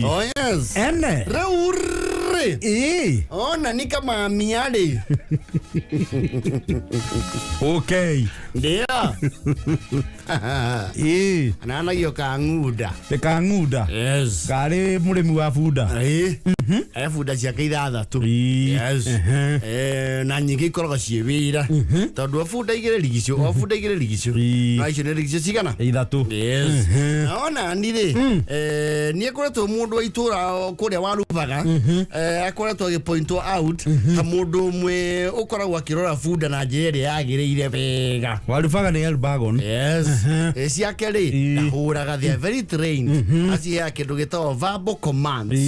Oh yes. Ene. Rĩu rĩ, ona ni kamamia rĩ. Okay. Ndio. Ananagio ka ng'unda. Nĩ ka ng'unda. Yes. Karĩ mũrĩmi wa bunda. Ĩĩ. E bunda ciake ithathatũ. Yes. Na nyingĩ ikoragwo ciĩ wĩra. Tondũ o bunda igĩrĩ rigicũ, o bunda igĩrĩ rigicũ. Na icio nĩ rigicũ cigana? Ithatũ. Yes. Na ona ni rĩ, nĩ akoretwo mũndũ wa itũra kũrĩa wa Rubaga, akoretwo agĩ point out ta mũndũ ũmwe ũkoragwo akĩrora bunda na njĩra ĩrĩa yagĩrĩire wega. Warubaga nĩ Elbagon. Yes. Ciake rĩ, ndahũraga, they are very trained. Aciheaga kĩndũ gĩtagwo verbal commands.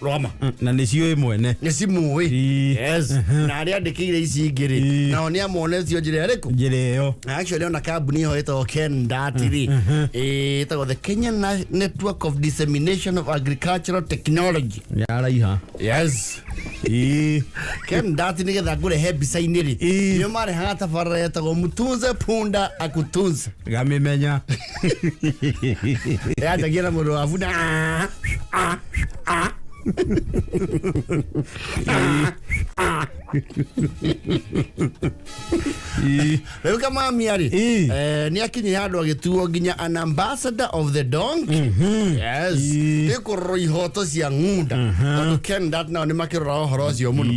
Roma. Na nĩ ciũĩ mwene. Nĩ cimuĩ. Yes. Na arĩa andĩkĩire ici ingĩ rĩ, nao nĩ amonetio njĩra ĩrĩkũ? Njĩra ĩyo. Actually ona kambuni ĩyo ĩtagwo KENDAT rĩ, ĩtagwo the Kenya Network of Dissemination of Agricultural Technology. Yaraiha. Yes. KENDAT nĩgetha ngũrehe mbica-inĩ rĩ, nĩo marehaga tabarĩra ĩtagwo Mtunze Punda Akutunze. Gamĩmenya. Yanjagia na mũndũ wa bunda, "Ah, ah, ah." Rĩu kamamia rĩ, nĩ akinyire handũ agĩtuo nginya an ambassador of the donkey. Yes. Ĩkũrorwo ihoto cia ng'unda, tondũ KENDAT nao nĩ makĩrora ũhoro ũcio mũno.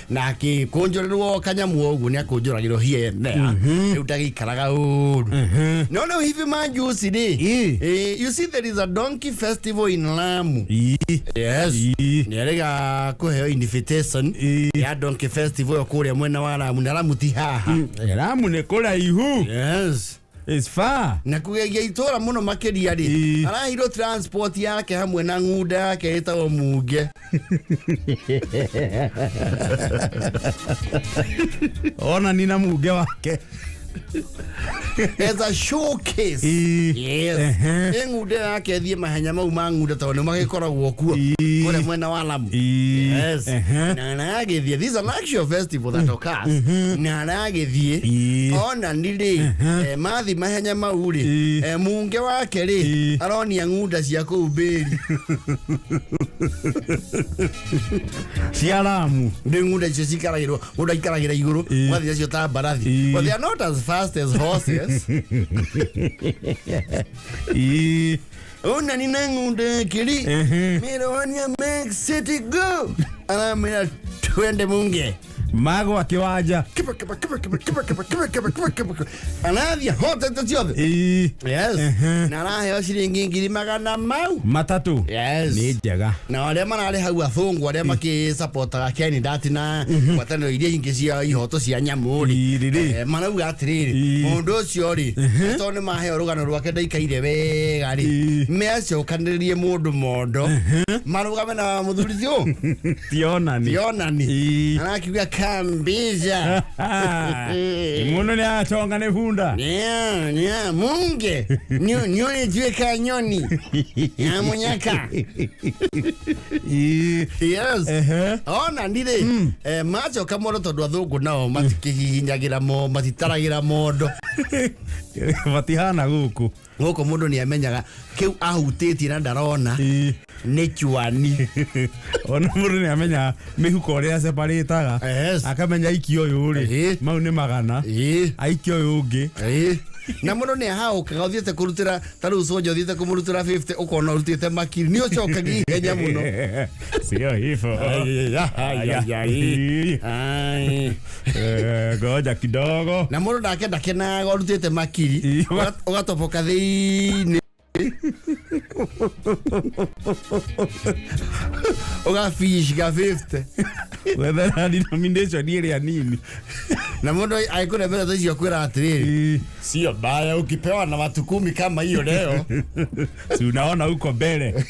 Na akĩkũnjũrĩrwo kanyamũ ũguo nĩ akũnjũragĩrwo here and there, rĩu ndagĩikaraga ũru. No rĩu hivi majuzi rĩ, you see there is a donkey festival in Lamu. Yes. Nĩ arĩga kũheo invitation ya donkey festival ĩyo kũrĩa mwena wa Lamu, na Lamu ti haha. Lamu nĩ kũraihu. Yes. It's far. Na kũgegia itũra mũno makĩria rĩ, araheirwo transport yake hamwe na ng'unda yake ĩtagwo Munge. Ona nina Munge wake. As a showcase. Yes. Ĩ ng'unda yake ĩthiĩ mahenya mau ma ng'unda, tondũ nĩ magĩkoragwo kuo kũrĩa mwena wa Lamu. Yes. Na aragĩthiĩ, this is an actual festival that occurs, na aragĩthiĩ, ona ni rĩ, mathi mahenya mau rĩ, Munge wake rĩ, aronia ng'unda cia kũu mbĩri. Cia Lamu. Nĩ ng'unda icio cikaragĩrwo, mũndũ aikaragĩra igũrũ, ũgathiĩ nacio ta mbarathi. But they are not as fast as horses. Ona nina ng'unda kiri mironia make city go, aramwĩra twende Munge. Magwa kĩwanja. Kipa, kipa, kipa, kipa, kipa, kipa, kipa, kipa, kipa, kipa, kipa. Arathiĩ hotete ciothe. Yes. Na araheo ciringi ngiri magana mau 300. Yes. Nĩ njega. Na arĩa mararĩ hau, athũngũ arĩa makĩsapotaga KENDAT na ngwatanĩro iria ingĩ cia ihoto cia nyamũ rĩ, Rĩ. Marauga atĩrĩrĩ, mũndũ ũcio rĩ, tondũ nĩ maheo rũgano rwake ndaikaire wega rĩ, meacokanĩrĩrie mũndũ mondo marũgame na mũthuri ti ũũ. Tionani. Tionani. Arakiuga kambija. Mũndũ nĩ aconga nĩ bunda. Nya, Munge nyoni tuĩka nyoni ya munyaka. Yes. Ona ndirĩ, macoka mũno, tondũ athũngũ nao matikĩhihinyagĩra mo, matitaragĩra mondo. Matihana gũkũ. Gũkũ mũndũ nĩ amenyaga kĩu ahutĩtie na ndarona nĩ chwani. Ona mũndũ nĩ amenya mĩhuko ũrĩa separĩtaga. Yes. Akamenya aikia ũyũ rĩ, mau nĩ 100. Aikia ũyũ ũngĩ. Na mũndũ nĩ ahaũkaga ũthiĩte kũrutĩra, ta rĩu sonja ũthiĩte kũmũrutĩra 50, ũkona ũrutĩte makiri, nĩ ũcokagia ihenya mũno. Sio hivyo. Ai, ai, ai. Ai. Ngoja kidogo. Na mũndũ nake ndakenaga ũrutĩte makiri, ũgatoboka thĩinĩ, ũgabica 50. Wethera denomination ĩrĩa nini. Na mũndũ agĩkũre mbeca ta icio akwĩra atĩrĩrĩ, sio mbaya ukipewa na watu 10 kama hiyo leo. Si unaona huko mbele.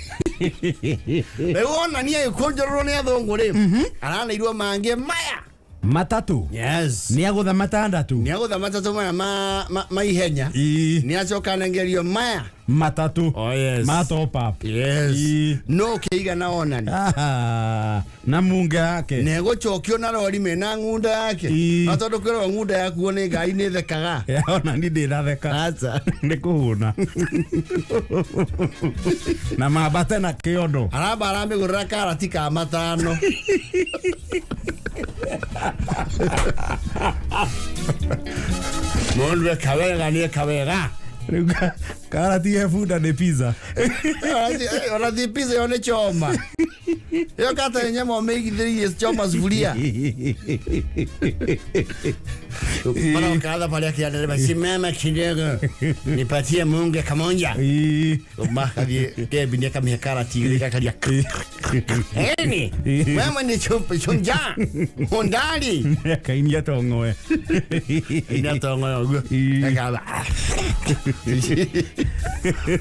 Rĩu ona niĩ agĩkũnjũrũrwo nĩ athũngũ rĩ, araneirwo mangĩ maya. Matatũ. Yes. Nĩ agũtha matandatũ. Nĩ agũtha matatũ maya ma ihenya. Ĩĩ. Nĩ acoka anengerio maya Matatũ. Oh, yes. Ma top up. Yes. Ĩĩ. No kĩigana onani. Ah, na munge yake. Na egũcokio na rori mena ng'unda yake. Ĩĩ. Na tondũ kwĩrwo ng'unda yakuo nĩ ngai nĩ thekaga. Ona ni ndĩratheka. Aca. Nĩ kũhũna. Na mambate na kĩondo. Aramba aramĩgũrĩra karati ka matano. Mũndũ eka wega nĩ eka wega. Rĩu karati he bunda nĩ pizza. Ona ti pizza yo nĩ choma. Ĩyo katarĩ nyama ũmĩigithĩrĩirie choma sufuria. Mara kadha pale akiendelea simama kidogo nipatie munge kamonja. Ĩĩ. Makathiĩ Kembi nĩ akamĩhe karati igĩrĩ gakaria. Eni, wewe ni chunja hundari. Akainia tong'oe. Ina tongo ũguo. Ĩĩ. Akamba.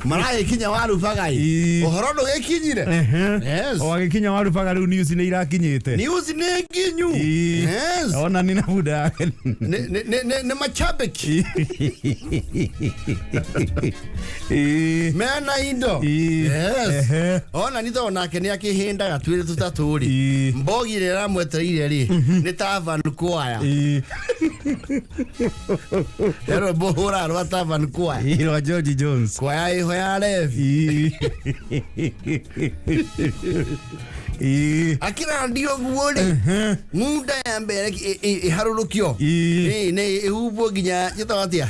Maragĩkinya warubagai. Ĩĩ. Ũhoro ndũgĩkinyire. Yes. O agĩkinya warubaga rĩu news nĩ irakinyĩte. News nĩ nginyu. Ĩĩ. Yes. Ona nĩ na bunda yake. Nĩ machabiki. Ĩĩ. Mena indo. Ĩĩ. Yes. Ehe. Ona nĩ tondũ nake nĩ akĩhĩndaga twĩrĩ tũtatũ rĩ. Ĩĩ. Mbogi ĩrĩa ĩramwetereire rĩ nĩ Tavan Choir. Ĩĩ. He rwĩmbo hũraga rwa Tavan Choir. Ĩĩ, rwa George Jones. Kwaya ĩho ya Levi. Ĩĩ. Ĩĩ. Akĩrandio ũguo rĩ ng'unda ya mbere ĩharũrũkio. Ĩĩ. Ĩĩ, nĩ ĩhumbwo nginya njĩtagwo atĩa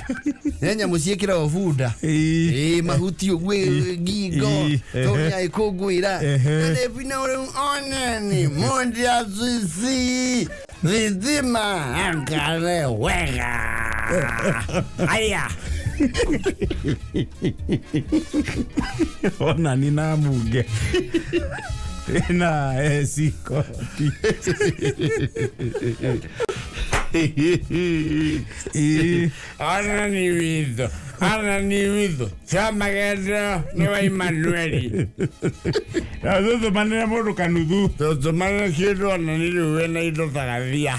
nĩ nyamũ ciĩkĩragwo bunda. Ĩĩ. Ĩĩ, mahuti ũguo ngingo Ĩĩ. tondũ nĩ agĩkũngũĩra. Ehe. Levi na rĩu onani mũndĩ acici thitima akare wega aya. Ona nĩ na munge. Na esikoti. Ĩĩ. Ona ni witho, ona ni witho cia magendo nĩ wa Emmanueli. Na thũthũmanĩre mũndũ kanuthu. Tũtũmanĩre kĩndũ ona nĩ rĩu wĩna indo ta gathia.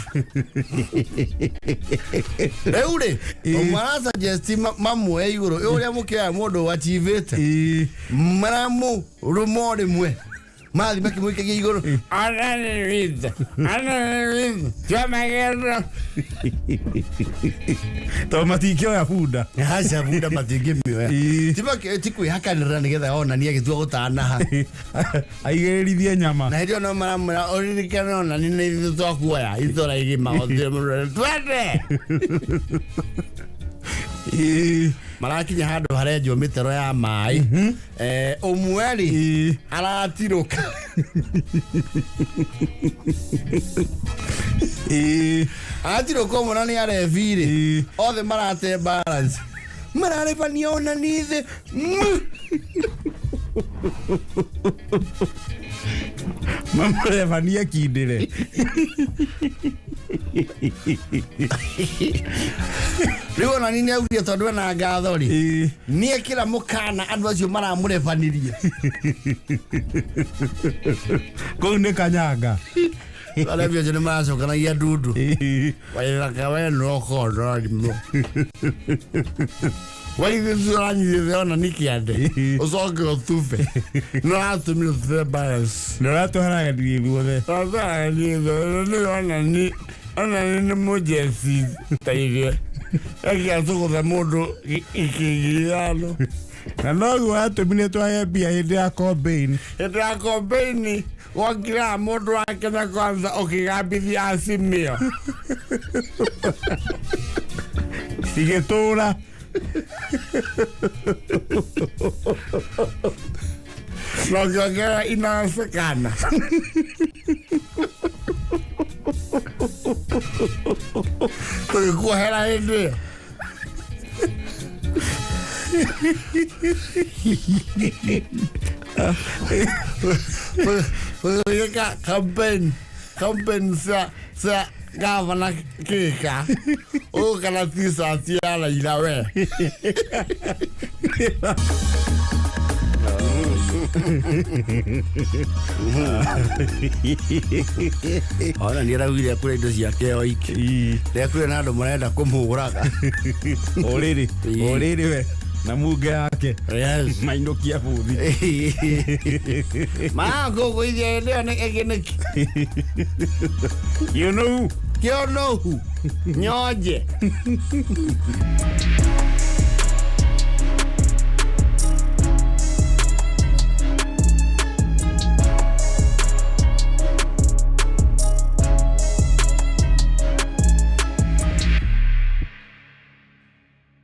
Rĩu rĩ ũmwe arasuggest mamuoe igũrũ ũrĩa mũkĩoya mũndũ wachivĩte. Ĩĩ. Maramũrũma o rĩmwe mathi makĩmũikagia igũrũ. Ona nĩ witho, ona nĩ witho cia magendo. Tondũ matingĩoya bunda. Aca bunda matingĩmĩoya. Ĩĩ. Ti kwĩhakanĩrĩra nĩgetha onanie agĩtua gũtanaha. Aigĩrĩrithie nyama. Na hĩndĩ ĩyo no maramwĩra ũririkane ona nĩ ithuĩ twakuoya itũra igima gũtirĩ mũndũ twende. Ĩĩ. Marakinya handũ harenjwo mĩtaro ya maĩ. Ũmwe rĩ Ĩĩ. aratirũka. Ĩĩ. Aratirũka ũmwe na nĩ arebi rĩ. Ĩĩ. Othe marate balance. Mararebania ona nĩ thĩ. Mamũrebanie kindĩre. Rĩu ona nĩ augire tondũ ena ngatho rĩ. Ĩĩ. Nĩ ekĩra mũkana andũ acio maramũrebanirie. Kũu nĩ kanyanga. Arebi acio nĩ maracokanagia ndundu. Ĩĩ. Waithaka we no ũkorwo waithĩ ũranyitĩte ona nĩ kĩande ũcoke ũtube nĩ ũratũmire ũtube balance. Nĩ ũratũharaganirie ithuothe. Nĩ ona nĩ mũjeci ta ithuĩ ekia tũgũthe mũndũ ikĩngi ithano. Na noguo watũmire twage mbia hĩndĩ ya campaign. Hĩndĩ ya campaign wokiraga mũndũ wa Kenya Kwanza ũkĩgambithia Azimio. Igĩtũra. Na ũkĩongerera inawezekana. Tũgĩkuohera hĩndĩ ĩyo. Tũgĩka campaign cia gavana Kĩka ũgũka na t-shirt ya Raila we. Ona nĩ araugire akure indo ciake oike. Ndekure na andũ marenda kũmũraga. Ũrĩrĩ. Ũrĩrĩ we na munge yake. Yes. Mainũkia buthi. Magũgũithia hĩndĩ ĩyo nĩ ĩngĩ nĩkĩ? You know. Kĩonohu nyonje.